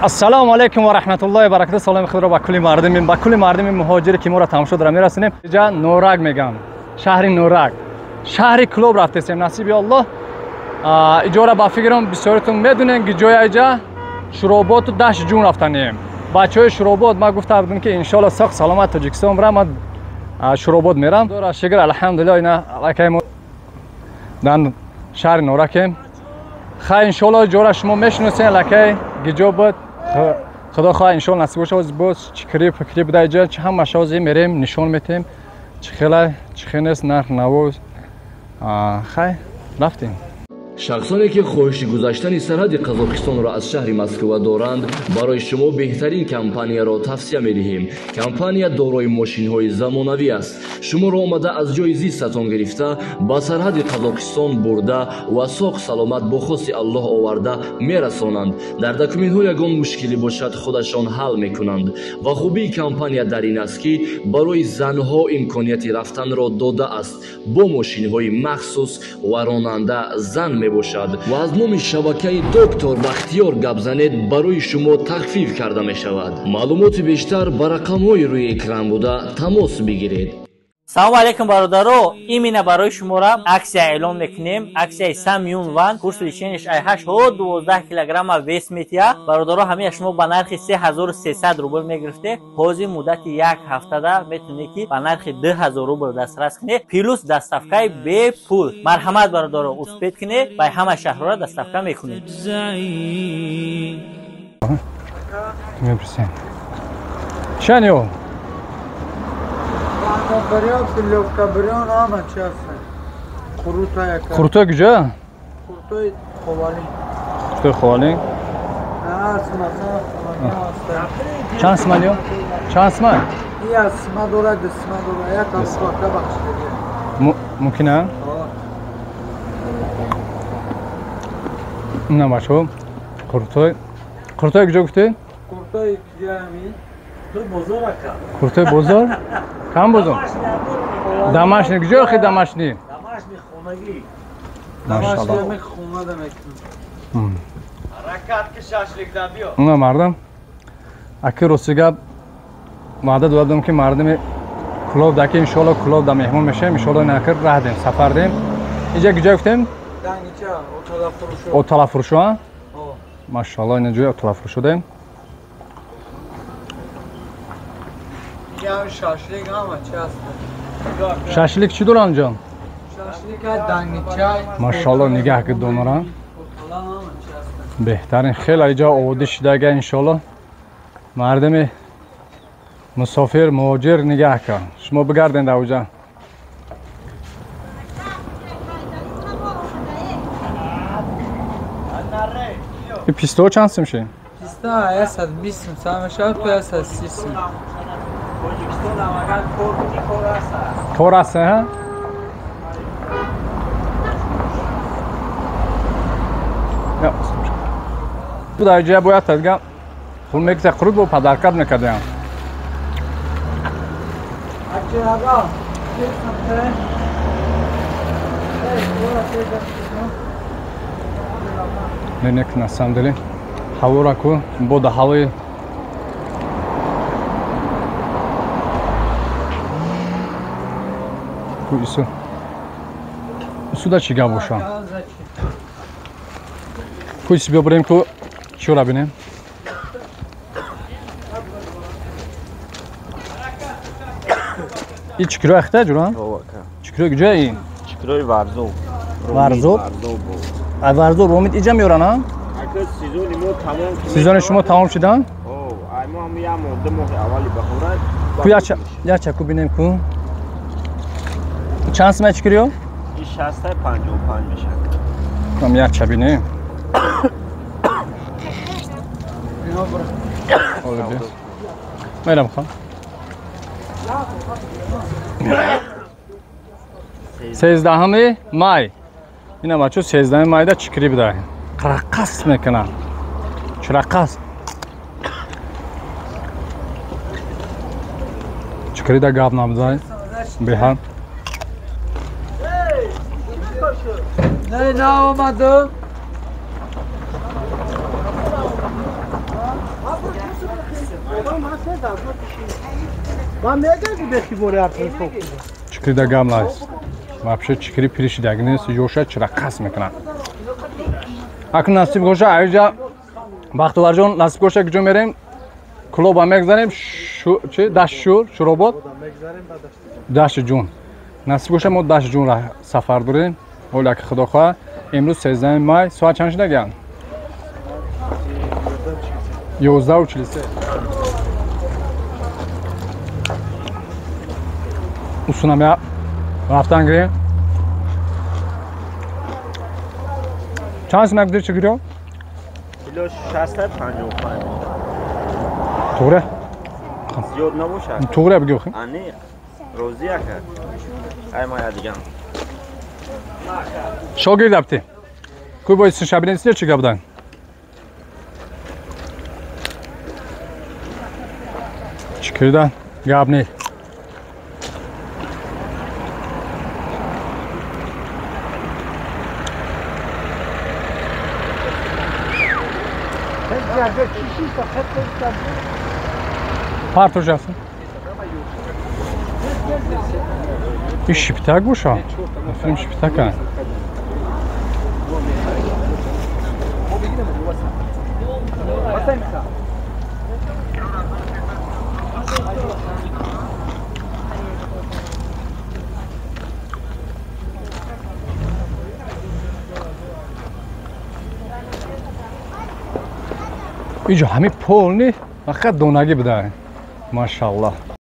Ассалому алайкум ва раҳматуллоҳи ва баракатуҳ. Саломи худро ба кулли мардуми, ба кулли мардуми муҳоҷире ки моро тамошо доранд мерасонем. Инҷа Норак мегам, шаҳри Норак, шаҳри Кӯлоб рафтесем. Насиби Аллоҳ. Иҷора ба фикрам бисёритон медонем ки ҷоя иҷа Шуроботу Дашт ҷун рафтанем. Бачаҳои Шуробот ман гуфта будам ки иншоалло соқ саломат Тоҷикистон бирам, ман Шуробот мерам. Дора шукр алҳамдулиллоҳ, ина аллакай мо дар шаҳри Норакем. Хай иншоалло ҷора шумо мешиносен, аллакай гиҷо буд. Худо хоҳад иншоалло насиб бошад, боз чикри фикри буда иҷа ҳамаша ҳозир мерем нишон метем чӣ хела чӣ хел нест нарх навоз. Хай рафтем. Шахсоне ки хоҳиши гузаштани сарҳади Қазоқистонро аз шаҳри Москва доранд, барои шумо беҳтарин компанияро тавсия медиҳем. Компания дорои мошинҳои замонавӣ аст. Шуморо омада аз ҷои зистатон гирифта, ба сарҳади Қазоқистон бурда ва соқ саломат бо хости Аллоҳ оварда мерасонанд. Дар документҳо ягон мушкилӣ бошад, худашон ҳал мекунанд. Ва хубии компания дар ин аст, ки барои занҳо имконияти рафтанро додааст бо мошинҳои махсус ва ронанда зан мебошад. Ва аз номи шабакаи Доктор Бахтиёр гап занед, барои шумо тахфиф карда мешавад. Маълумоти бештар ба рақамҳои рӯи экран буда тамос бигиред. Салому алейкум бародаро, именно барои шуморо аксия эълон мекунем. Аксияи Самюн Ван, курси леченияш ай 8 то 12 килограмма вес метия. Бародаро, ҳамея шумо ба нархи 3300 рубл мегирифте. Ҳозир муддати як ҳафтада метавонед ки ба нархи 2000 рубл дастрас кунед, плюс доставкаи бепул. Марҳамат бародаро, успеть кунед, ба ҳама шаҳрҳоро доставка мекунед. Чанд ё? Куртой куҷо? Куртой Ховалин. Куртой Ховалин? Чанд сман ё? Чанд сман? Як сма дорад, ду сма дорад, як абсока бахшида. Мумкин а? На бачо. Куртой. Куртой куҷо гуфтӣ? Куртой ҷами. Куртой бозор? Кам бозор? Домашний куҷо хи домашний? Домашний хонагӣ. Домашний хонада мекунам. Ҳаракат ки шашликда биё. На мардам. Аки рости гап ваъда додам ки мардами Кӯлоб даки иншоалло Кӯлоб да меҳмон мешавем, иншоалло накир раҳ дем, сафар дем. Инҷа куҷо гуфтем? Дангича, оталафурӯшо. Оталафурӯшо, а? Машаалло, ина ҷои оталафурӯшо дем. Шашлик ҳама чи аст? Шашлик чӣ дорам ҷон? Шашлик дангича. Машаалло, нигаҳ ки донора. Беҳтарин, хеле иҷа оводӣ шидага иншоалло. Мардами мусофир, муҳоҷир нигаҳ кун. Шумо бигарден дар уҷа. И пистаҳо чанд сум шид? Писта 120 сум сар мешавад то 130 сум. Кор аст, ҳа? Дар ҷоя бояд тадга хул мекиса қурут бо падаркат мекардем. Не, не, на самом деле ҳавора ку бода ҳавои ису исуда чӣ гап боша? Ку ису биё ку чиро бинем? И чикирои ахта ҷурам? Чикирои куҷои ин? Чикирои Варзоб. Варзоб? Ай Варзоб ромид иҷа меёран, а? Сезони мо тамом. Сезони шумо тамом шудан? Ай мо ҳам як моҳ, ду моҳи аввали баҳора. Ку яча ку бинем ку. Чанд сумай чикириё? И 655 мешавад. Там яча бинем. Мерам хон. 13 май. Ина бачо 13 майда чикири буда. Қираққас мекунад. Чираққас. Чикирида гап набудай. Беҳар. Не, наомадам. Чикрида гам лайс. Вообще чикри пиришидаг нест, ёша чира қас мекунад. Акун насиб боша, аҷа Бахтоварҷон насиб боша куҷо мерем? Клуба мегзарем, чи дашт шур, Шуробод? Дашти ҷун. Насиб боша мо дашти ҷун ра сафар дорем. Ҳоло ки Худо хоҳад, имрӯз 13 май, соат чанд шудаган? 11:43. Усунам я рафтан гирем. Чанд сумак дир чӣ гирё? Кило 655. Туғре? Зиёд набошад. Туғре бигӯ хи. Ани розӣ ака. Ай ма дигам. Шогирд апти. Куй бои шабинен синер чӣ гап дан? Чӣ кирдан? Гап не. Партош ҳастем. Ин шиптак боша? Филм шиптака. Иҷо ҳами полни фақат донагӣ буда. Машаллоҳ.